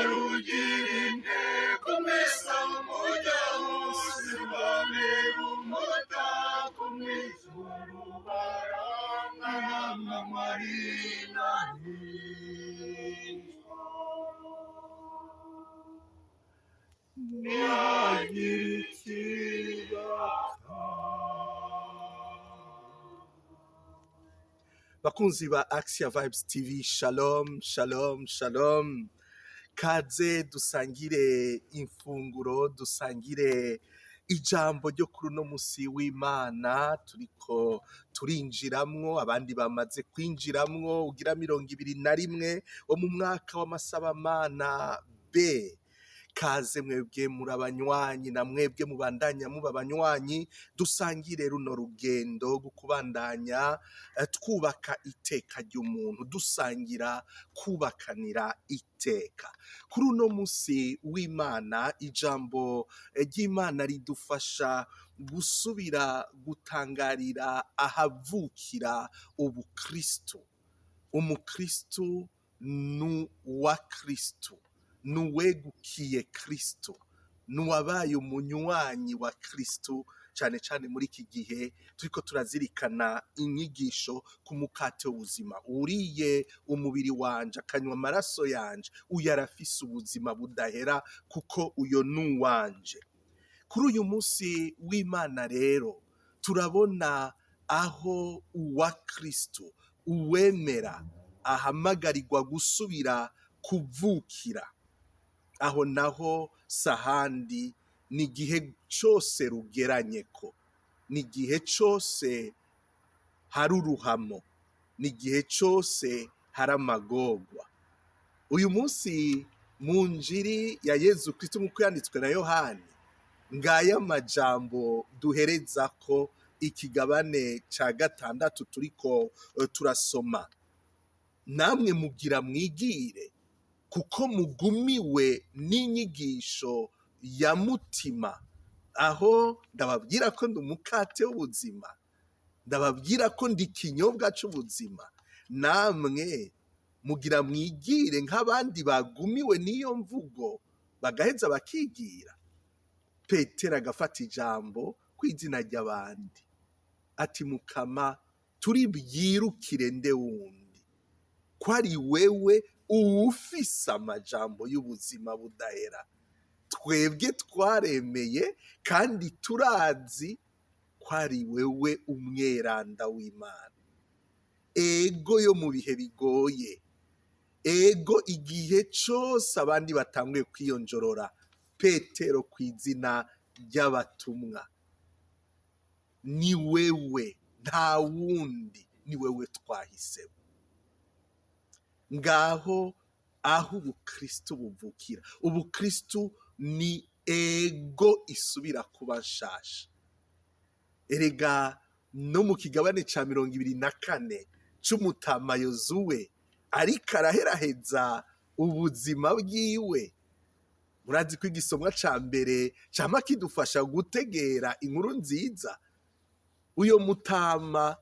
Rugira inteko mwese mujya hose mbabera umutako mw'ijuru barangaranga marina ntihagire ikibaka. Bakunzi ba Axia Vibes TV, shalom, shalom, shalom. Kaze dusangire imfunguro, dusangire ijambo ryo kuri uno musi w'Imana turiko turinjiramwo, abandi bamaze kwinjiramwo, ugira 21 wo mu mwaka w'amasabamana B. Kaze mwebwe muri abanywanyi na mwebwe mubandanya muba abanywanyi, dusangire runo rugendo rwo kubandanya twubaka iteka ry'umuntu, dusangira kubakanira iteka. Kuri uno musi w'Imana, ijambo ry'Imana ridufasha gusubira gutangarira ahavukira ubukristu. Umukristu ni uwa Kristu, ni uwegukiye Kristu, ni uwabaye umunywanyi wa Kristu. Cane cane muri iki gihe turiko turazirikana inyigisho ku mukate w'ubuzima. Uriye umubiri wanje akanywa amaraso yanje, uyu arafise ubuzima budahera kuko uyo ni uwanje. Kuri uyu musi w'Imana rero turabona aho uwa Kristu, uwemera, ahamagarirwa gusubira kuvukira. Aho naho sahandi ni igihe cose rugeranyeko, ni igihe cose hari uruhamo, ni igihe cose hari amagorwa. Uyu munsi mu njiri ya Yezu Kristu nk'uko yanditswe na Yohani, ngaya amajambo duherezako ikigabane ca gatandatu turiko turasoma. Namwe mugira mwigire kuko mugumiwe n'inyigisho ya mutima. Aho ndababwira ko ndi umukate w'ubuzima, ndababwira ko ndi ikinyobwa c'ubuzima. Namwe mugira mwigire nk'abandi bagumiwe n'iyo mvugo bagaheza bakigira. Petero agafata ijambo kw'izina ry'abandi ati mukama turibyirukire nde wundi ko ari wewe uwufise amajambo y'ubuzima budahera. Twebwe twaremeye kandi turazi ko ari wewe umweranda w'Imana. Ego yo mu bihe bigoye, ego igihe cose abandi batanguye kwiyonjorora, Petero kw'izina ry'abatumwa, ni wewe, nta wundi, ni wewe twahisemo. Ngaho aho ubukristu buvukira. Ubukristu ni ego isubira kuba nshasha. Erega no mu kigabane ca 24 c'umutama Yozuwe ariko araheraheza ubuzima bwiwe. Murazi ko igisomwa ca mbere cama kidufasha gutegera inkuru nziza. Uyo mutama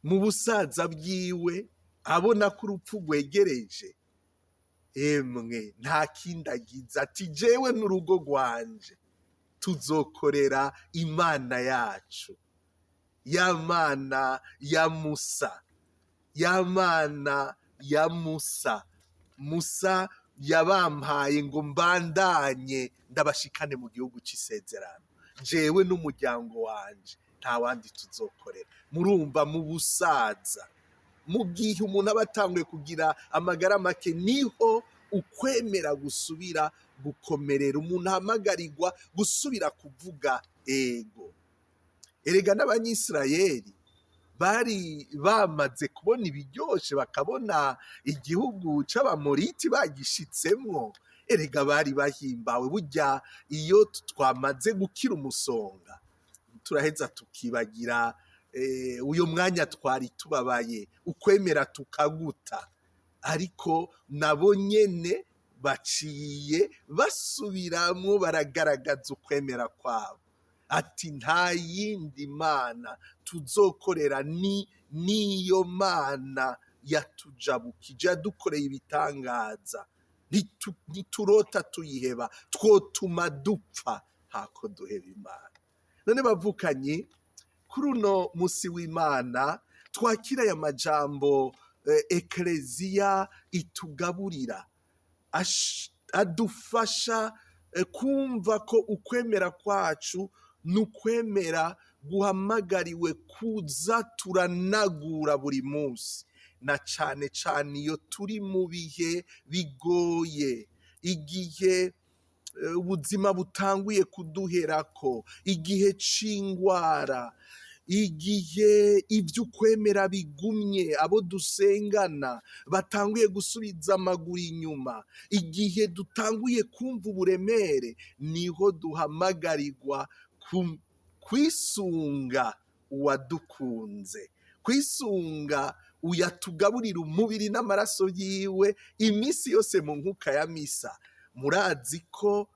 mu busaza bwiwe abona ko urupfu rwegereje, emwe nta kindi agize ati jewe n'urugo rwanje tuzokorera Imana yacu, ya Mana ya Musa, ya Mana ya Musa. Musa yabampaye ngo mbandanye ndabashikane mu gihugu c'isezerano, jewe n'umuryango wanje nta wandi tuzokorera. Murumva mu busaza, mu gihe umuntu aba atanguye kugira amagara make, niho ukwemera gusubira gukomerera, umuntu ahamagarirwa gusubira kuvuga ego. Erega n'abanyisirayeli bari bamaze kubona ibiryoshe, bakabona igihugu c'abamoriti bagishitsemwo, erega bari bahimbawe. Burya iyo twamaze gukira umusonga turaheza tukibagira uyo mwanya twari tubabaye, ukwemera tukaguta. Ariko nabo nyene baciye basubiramwo baragaragaza ukwemera kwabo. Ati nta yindi mana tuzokorera ni niyo mana yatujabukije, yadukoreye ibitangaza. Ntiturota tuyiheba, twotuma dupfa hako duheba Imana. None bavukanye, kuri uno musi w'Imana twakira aya majambo Ekleziya itugaburira, adufasha kumva ko ukwemera kwacu ni ukwemera guhamagariwe kuza turanagura buri munsi, na cane cane iyo turi mu bihe bigoye, igihe ubuzima butanguye kuduherako, igihe c'ingwara, igihe ivy'ukwemera bigumye, abo dusengana batanguye gusubiza amaguru inyuma, igihe dutanguye kumva uburemere, niho duhamagarirwa kwisunga uwadukunze, kwisunga uyatugaburira umubiri n'amaraso yiwe iminsi yose mu nkuka ya misa. Murazi ko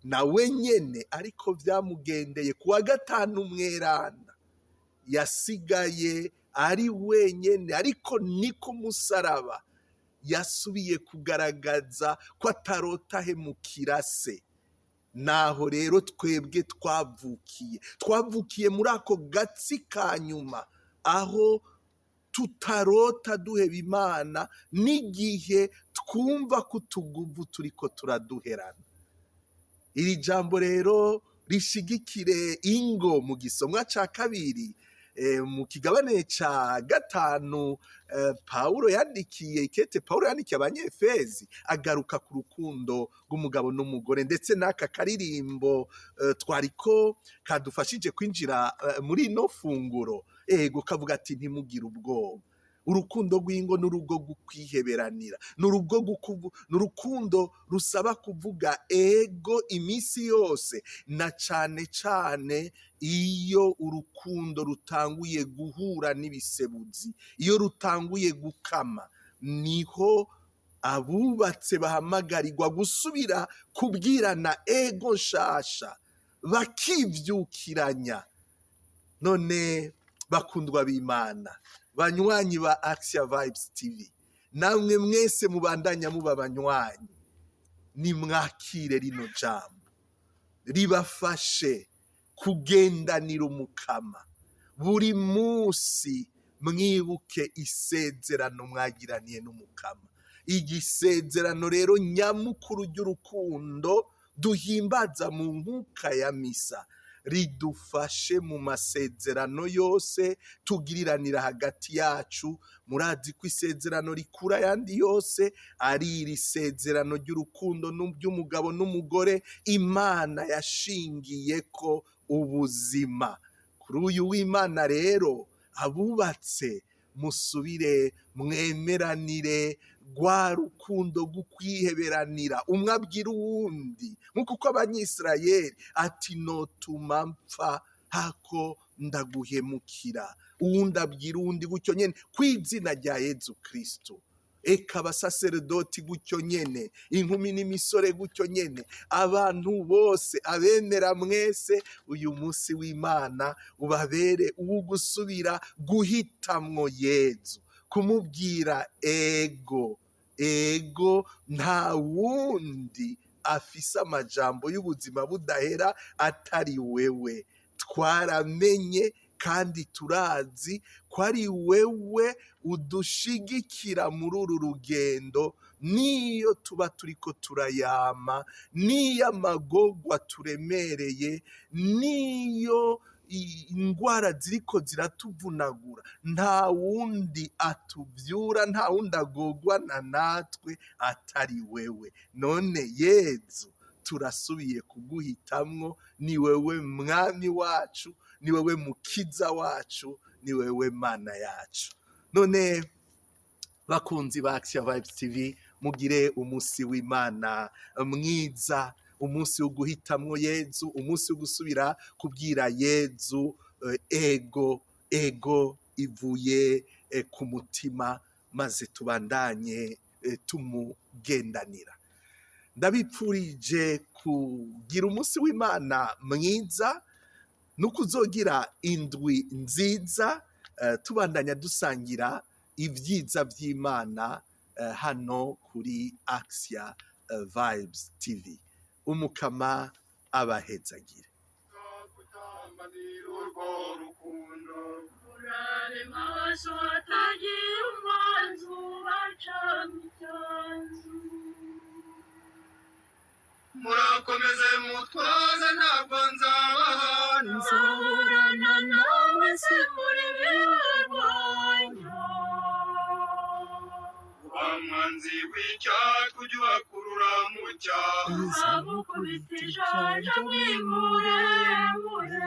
nawe nyene ariko vyamugendeye ku wa gatanu mweranda, yasigaye ari wenyene, ariko ni ku musaraba yasubiye kugaragaza ko atarota ahemukira se. Naho rero twebwe twavukiye muri ako gatsi ka nyuma, aho tutarota duheba Imana n'igihe twumva ko utuguvu turiko turaduherana. Iri jambo rero rishigikire ingo mu gisomwa ca kabiri, mu kigabane ca gatanu, Pawulo yandikiye ikete, Pawulo yandikiye Abanyefezi, agaruka ku rukundo rw'umugabo n'umugore, ndetse n'aka karirimbo twariko kadufashije kwinjira muri ino funguro. Ego, kavuga ati ntimugire ubwoba. Urukundo rw'ingo n'urugo rw'ukwiheberanira, n'urukundo rusaba kuvuga ego iminsi yose, na cane cane iyo urukundo rutanguye guhura n'ibisebuzi, iyo rutanguye gukama, niho abubatse bahamagarirwa gusubira kubwirana ego nshasha, bakivyukiranya. None bakundwa b'Imana, banywanyi ba Axia Vibes TV, namwe mwese mubandanya muba banywanyi, nimwakire rino jambo ribafashe kugendanira Umukama buri munsi. Mwibuke isezerano mwagiraniye n'Umukama. Igisezerano rero nyamukuru ry'urukundo duhimbaza mu nkuka ya misa ridufashe mu masezerano yose tugiriranira hagati yacu. Murazi ko isezerano rikura ayandi yose ari iri sezerano ry'urukundo ry'umugabo n'umugore Imana yashingiye ko ubuzima. Kuri uyu w'Imana rero, abubatse musubire mwemeranire rwa rukundo rw'ukwiheberanira, umwe abwira uwundi nk'uko uko Abanyisirayeli ati notuma mpfa hako ndaguhemukira, uwundi abwira uwundi gutyo nyene kw'izina rya Yezu Kristo. Eka abasaseredoti gutyo nyene, inkumi n'imisore gutyo nyene, abantu bose abemera mwese, uyu munsi w'Imana ubabere uwo gusubira guhitamwo Yezu, kumubwira ego, ego, nta wundi afise amajambo y'ubuzima budahera atari wewe. Twaramenye kandi turazi ko ari wewe udushigikira muri uru rugendo, niyo tuba turiko turayama, niyo amagorwa turemereye, niyo ingwara ziriko ziratuvunagura, nta wundi atuvyura, nta wundi agorwana natwe atari wewe. None Yezu, turasubiye kuguhitamwo, ni wewe mwami wacu, ni wewe mukiza wacu, ni wewe Mana yacu. None bakunzi ba Axia Vibes TV, mugire umunsi w'Imana mwiza, umunsi wo guhitamwo Yezu, umunsi wo gusubira kubwira Yezu ego, ego ivuye ku mutima, maze tubandanye tumugendanira. Ndabipfurije kugira umunsi w'Imana mwiza. Nukuzogira indwi nziza, tubandanya dusangira ibyiza by'Imana hano kuri Axia Vibes TV. Umukama abahezagire. Kutambanira urwo rukundo. Murabe maso hatagira umwanzi ubacamo icyanzu. Murakomeze mutwaze, ntabwo nzabahana. Nzahorana namwe se muri bibarwanya. Wa mwanzi w'icyatwa ujya ubakurura mu cyaha. Nzamukubita ijanja mwimuremure.